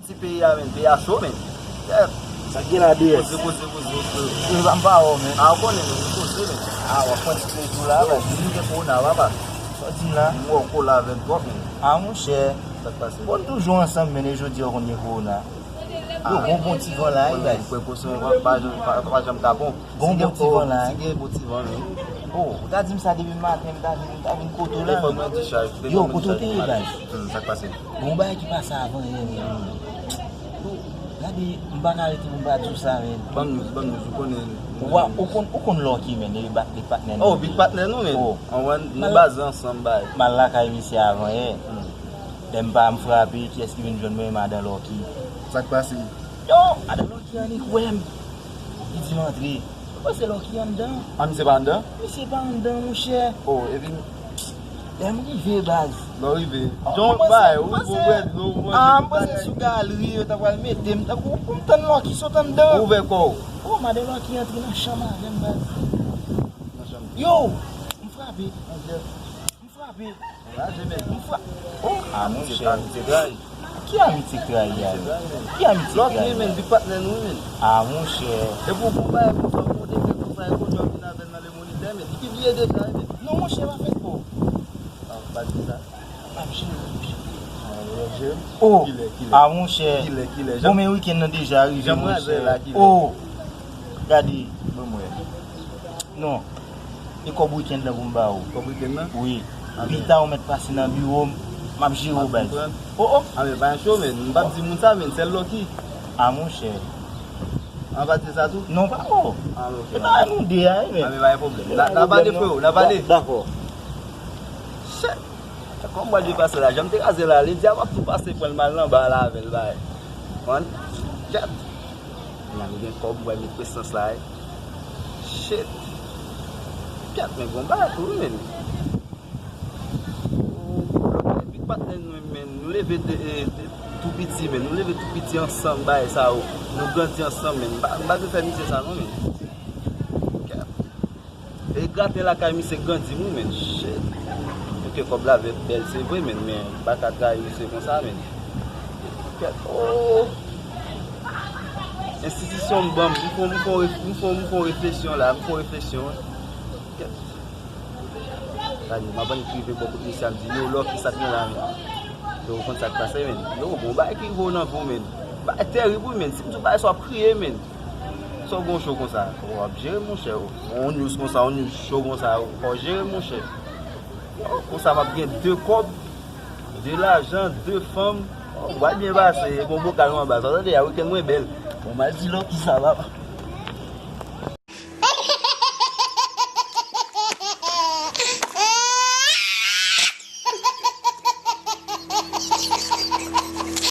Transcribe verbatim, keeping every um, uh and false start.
Ti peyi a, men, peyi a cho, men. Sa gen la de. Koze, koze, koze, koze. Yo, sa m pa wè w, men. A, w konnen, men, koze, men. A, w ap pran ti peyi tou la, baz. Di m gen kowona, papa. Sa w di m la? M wè w kole avè m twòp, men. A, monchè. Sa k pase? Bon, nou toujou ansanm, men, e jodi a w konn gen kowona. Yo, gon bon ti van la, wi, baz. Prekosyon pa, pa, pa, pa janm ka bon. Gon bon ti van la. Si gen bon ti van, wi. O, ou ta di m sa depi maten, m ta vin, m ta vin kote w la. Yo, kote w te ye, baz? Hmm, sa k pase? Gon bagay ki pase avan yè, men. Gade, m pa ka rete pou m pa di w sa, men. Ban m news, ban m news, ou konnen. Wa, ou konn, ou konn Lucky, men, e bat, e patnè nou. Oh, big patnè nou, men. Oh. Ann wè, nou baze ansanm, bay. M al lakay misye avan yè. Hmm. Lè m pa m frape, kiyès ki vin jwenn mwen? Madan Lucky. Sa k pase? Yo, madan Lucky annik wè m. Li di m antre. Ou panse Lucky anndan? A, misye pa anndan? Misye pa anndan, monchè. Oh, epi lè m rive, baz. Lè w rive. Jan w bay, ou rive, ou wè dlo, ou wè. A, m panse sou galri, yo ta pral mete m, tankou pou m tann Lucky sot anndan. Ou ouvè kò w. Oh, madan Lucky antre nan chanm avè m, baz. Nan chanm. Yo, m frape. Anjèl. M frape. Raje, men. M frape. Oh, a, monchè. Amitiye trayi. Ki amitiye k trayi a? Amitiye trayi, men. Ki amitiye k trayi a? Lucky, men, big patnè nou, men. A, monchè. Epi w gon bagay konsa, w gon defèt konsa, e kounye a w vin avè l nan Lemonide, men. Li pibliye deja, men. Non, monchè, pa fè twò. A, pa di sa. M ap jere, m ap jere. A, w ap jere? Oh, kilè, kilè? A, monchè. Kilè, kilè? Bon, men wikenn nan deja rive, monchè. Jan m raze la, kilè? Oh, gade. Bon, mwen. Non. E kòb wikenn nan pou m ba ou. Kòb wikenn nan? Wi. Pita ou mèt pase nan biwo m, m ap jere ou, baz. Oh, oh. A, men pa yon cho, men. M p ap di moun sa, men. Sèl Lucky. A, monchè. An pa di sa tou? Non, pa o. A, ok. E pa nou de a, wi, men. A, men pa yon pwoblèm. N a, n a pale, freo, n a pale. Dakò. Shit. Kòman m pral pase la? Jan m te kraze la, li di a m ap tou pase pran l mal nan ba la avè l, bay. Konprann? Shit. Mwen gen kòb, mwen met presans la, eh. Shit. Pyat, men gon bagay tou, wi, men. Epi patnè nou, men, nou leve de, e, de, tou piti, men. Nou leve tou piti ansanm, bagay sa yo. Nou grandi ansanm, men. M pa, m pa vle fè misye sa, non, men. Pyat. E gratè lakay misye grandi m wi, men. Shit. Ok, kòb la bèl, se vre, men, men m pa ka trayi misye konsa, men. Kèt, oh. Enstitisyon m ban m, m fè, m fè, m fè, m fè refleksyon la, m fè refleksyon. Kèt. Gade, m ap annik rive bò kote misye a, m di, yo, Lucky, sa k gen la, men. Yo, ou konn sa k pase, men. Yo, gon bagay ki rive w nan vi w, men. Bagay terib, wi, men. Si m di w bagay sa, w ap kriye, men. Sa w gen cho konsa? W ap jere, monchè. On news konsa, on news cho konsa, fò w jere, monchè. Konsa m ap gen de kòb, de lajan, de fanm. W ap byen pase. Bon, bokal mwen anba. Sa w tande a, wikenn mwen bèl. Bon, m al di Lucky sa, papa.